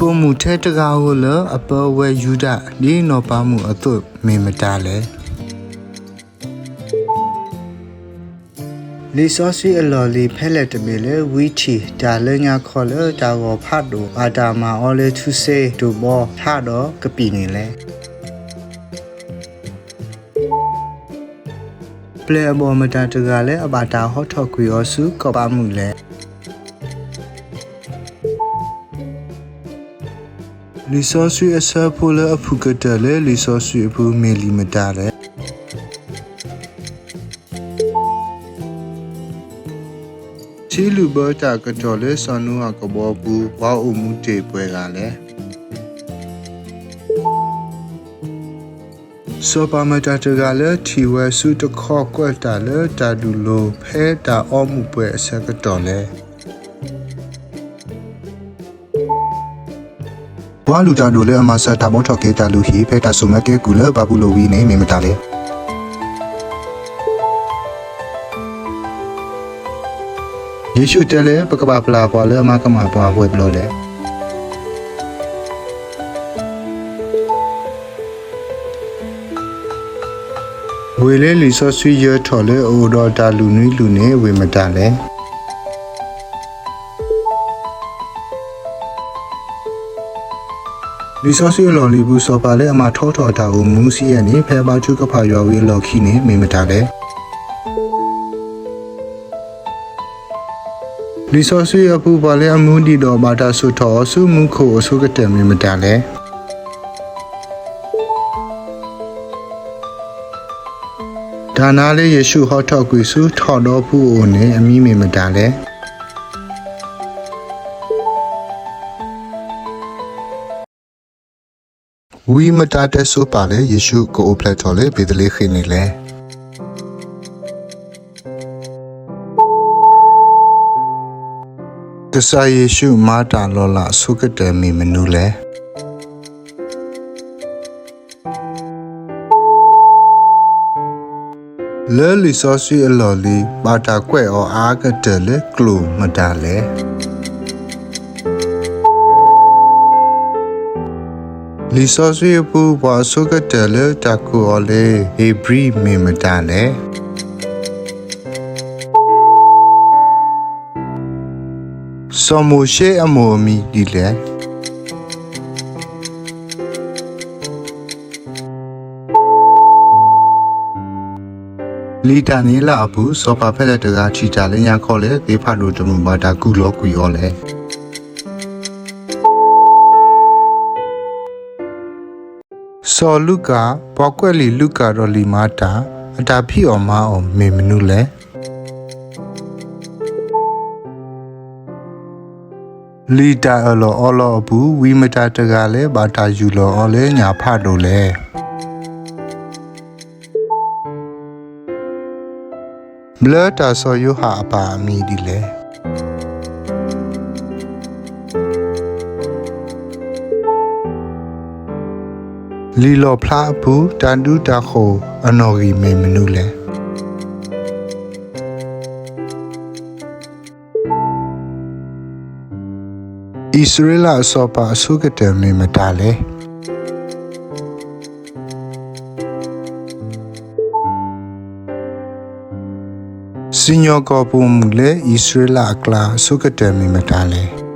ပိာ်မုၣ်ထဲတဂၤဧိၤလၢအပၢဝဲယူဒၤ ဒ်နီၢ်ပၤမုၣ်အသိးမ့ၢ်မတၤလဲၣ်. လံာ်စီဆှံအလီၢ်လံၤဖဲလဲၣ်တဘ့ၣ်လၢ ဝံထံၣ်တၢ်လၢညါခီလၢတၢ်ဂီၤဖးဒိၣ် ဘၣ်တၢ်မၤအီၤလၢထူစ့တိၢ်ဘီဖျါဒီးကပံာ်န့ၣ်လဲၣ်. ပျဲၢ်အဘီၣ်မတၤတဂၤလၢအဘၣ်တၢ်ဟီထီၣ်ကွံာ်အီၤဆူကီၢ်ပၤမုၣ်လဲၣ်. လံာ်စီဆှံအဆၢဖိလၢအဖုၣ်ကတၢၢ်လၢလံာ်စီဆှံအပူၤမ့ၢ်လံာ်မတၤလဲၣ်. ထံလုၣ်ဘၢတၢ်ကတီၢ်လၢစီၤနိအၤကဘီပူၤ ပှၤအိၣ်မူတ့ၢ်ပှဲၤဂၤလဲၣ်. စီၤပၤမတၤတဂၤလၢထံၣ်ဝဲဆူတခီကွဲးတၢ်လၢတၢ်ဒုးလိၤ ဖဲတၢ်အီမူးပှဲၤအဆၢကတီၢ်လဲၣ်. ပှၤလုၢ်တၢ်ဒိၣ်လၢအမၤစၢၤတၢ်ဘှီထီၣ်က့ၤတၢ်လုၢ်ဟံၣ် ဖဲတၢ်စိာ်မၢကဲကုၢ်လၢဘၤဘူလိၣ်ဝံၤန့ၣ် မ့ၢ်မတၤလဲၣ်. ယ့ၣ်ၡူးတဲလၢ ပကဘၣ်ပျၢ်ပှၤလၢအမၤကမၣ်ပှၤဝဲၢ်ဘျီလဲၣ်. ဝ့ၢ်လၢလံာ်စီဆှံယၢၤထီၣ်လၢအအိၣ်ဒီးတၢ်လုၢ်နွံလုၢ်န့ၣ် ဝ့ၢ်မတၤလဲၣ်. လံာ်စီဆှံအလီၢ်လံၤပူၤ စီၤပၤလၢအမၤထီထီၣ်အတၢ်အိၣ်မူဆံးယဲၢ်န့ၣ် ဖဲအဘါထုကဖၣ်ယွၤဝံၤအလီၢ်ခံန့ၣ် မ့ၢ်မတၤလဲၣ်. လံာ်စီဆှံအပူၤ ပှၤလၢအမူဒံးဒီးဘၣ်တၢ်ဆိၣ်ထီၣ်အီၤဆူမူခိၣ်အဆိကတၢၢ်မ့ၢ်မတၤလဲၣ်. တၢ်နါလၢယ့ၣ်ၡူးဟီထီၣ်ကွံာ်ဆူထီၣ်ဒီဖုအအိၣ်န့ၣ် အမံၤမ့ၢ်မတၤလဲၣ်. ဝံမတၤတဲဆိပာ်လၢ ယ့ၣ်ၡူးကအိၣ်ဖျဲၣ်ထီၣ်လၢဘ့းသလ့ဃ့ၣ်န့ၣ်လဲၣ်. ကစၢ်ယ့ၣ်ၡူးမၤတၢ်လီၤလးအဆိကတၢၢ်မ့ၢ်မနုၤလဲၣ်. လၢလံာ်စီဆှံအလီၢ်လံၤ ဘၣ်တၢ်ကွဲးအီၤအါကတၢၢ်လၢကျိာ်မတၤလဲၣ်. လံာ်စီဆှံအပူၤ ပှၤအဆိကတၢၢ်လၢတၢ်ကိးအီၤလၢ ဧ့ၤဘြံၤမ့ၢ်မတၤလဲၣ်. စီၤမိၤၡ့အမိၢ်အမံၤဒ်လဲၣ်. လံာ်ဒၤနံးယ့လးအပူၤ စီၤပၤဖဲလဲၣ်တဂၤထံၣ်တၢ်လၢညါခီလၢ သ့ၣ်ဖးဒိၣ်တမုာ်ဘၣ်တၢ်ကူၣ်လီၤကွံာ်အီၤလဲၣ်. စီၤလူၤကၣ် ပှၤကွဲးလံာ်လူၤကၣ်ဒီးလံာ်မၤတၢ် အတၢ်ဖံးအီၣ်မၤအီၣ်မ့ၢ်မနုၤလဲၣ်. လံာ်တၢ်အၢၣ်လီၤအီလီၤအပူၤ ဝံမတၤတဂၤလၢဘၣ်တၢ်ယူၢ်လီၤအီၤလၢညၣ်ဖးဒိၣ်လဲၣ်. ဘျၢတၢ်စီၤယိၤဟၣ်အပၢ်အမံၤဒ်လဲၣ်. လံာ်လီၣ်ဖျါအပူၤ တၢ်ဒူတၢ်ဃိၣ်အနီၣ်ဂံၢ်မ့ၢ်မနုၤလဲၣ်. အံၣ်စရ့လးအစီၤပၤအဆိကတၢၢ်မ့ၢ်မတၤလဲၣ်. စံၣ်ညီၣ်ကွီၢ်ပိာ်မုၣ်လၢအံၣ်စရ့လးအကျါအဆိကတၢၢ်မ့ၢ်မတၤလဲၣ်.